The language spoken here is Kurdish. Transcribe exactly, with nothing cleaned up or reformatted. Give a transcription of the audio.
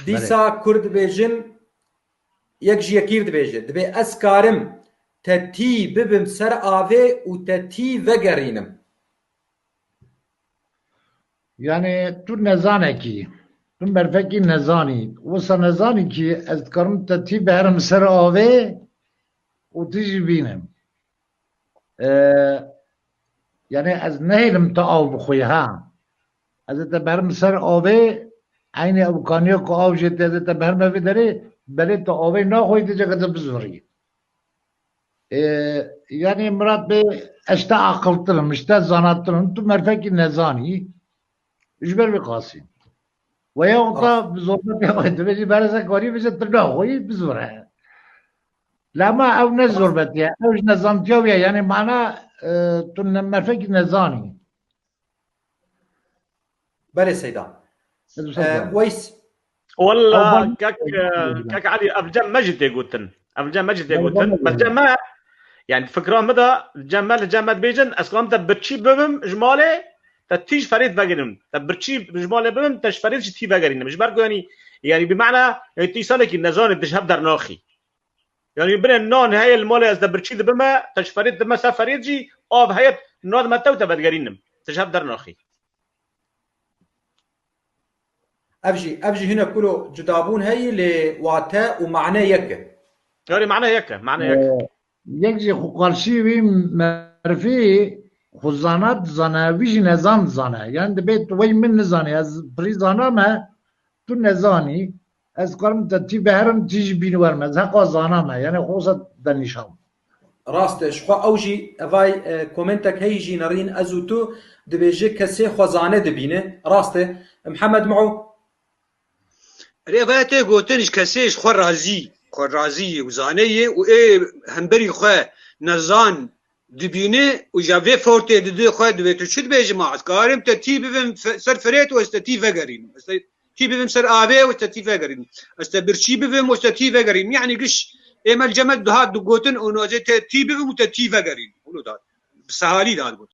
Dîsa kur dibêjin, yek ji yekî dibêje, dibê ez karim te tî bibim ser avê û te tî vegerînim. Yani tu nezanekî, tu merfekî nezanî. Wisa nezanî ki ez dikarim te tî biherim ser avê û tî jî bînim. Ee, yani ez nehêlim te av bixwî ha. Ez ê te biherim ser avê, eynî ew kaniya ku av jê tê, ez ê te biherime vê derê, belê te avê naxwî, dê ceke te bizûrî. Ee, yani Murat Bey, ez te aqiltirim, ez te zanatirim, tu merfekî nezanî, ji ber vê qasî. Weya wisa bi zorbetê xwe dibêjî, berê se karî bêje, tu naxwî, bizûre. Lema ew ne zorbetiye, ew ji nezantiya wî ye, yani mana, e, tu ne merfekî nezanî. Belê Seyda. Ee, Weys. Walla kek, e, kek Elî, ev cem me jî tê gotin. Ev cem me jî tê gotin. Bes cem me, yani fikra min de cem me, li cem me dibêjin, ez karim te birçî bibim ji malê, te tî ji ferêt vegerim. Te birçî ji malê bibim, te ji ferêt jî tî vegerînim. Ji ber ku yani, yani bi mana, yani tu îsanekî nezanî, tu ji hev dernaxî. Yani binê nan heye li malê, ez te birçî dibime, te ji ferêt dibime ser ferêt jî, av heye, nadime te û te vedigerînim. Tu ji hev dernaxî. Ev jî, ev jî hinek kuro cudabûn heyî, lê wate û mane yek e. Yani mane yek e, mane yek e. Ee, yek jî xwe qarşî wî merfî xwe zana dizane, wî jî nezan dizane. Yani dibê tu wey min nizanî, ez pirî zana me, tu nezanî, ez karim te tî biherim, tî jî bîni wer me. Ez heqa zana me. Yani xwe wisa de nîşan. Rast e, ji xwe ew jî evay, e, komentek heyî jî nerîn, ez û tu dibêje kesê xwezane dibîne. Rast e. Mihemed Miho. Erê, evaya tê gotin ji kesê ji xwe razî, xwe razî yê û zane yê û ê hemberî xwe nezan dibîne û ja vê fortê dide xwe, dibê tu çi dibêjî ma ez karim te tî bivim fe-, ser ferêt û ez te tî vegerînim. Ez te tî bivim ser avê û ez te tî vegerînim. Ez te birçî bivim û ez te tî vegerînim. Yani giş ê me li cem me dihat digotin û nacê te tî bivim û te tî vegerînim. Wilo da, bi sehalî da digot.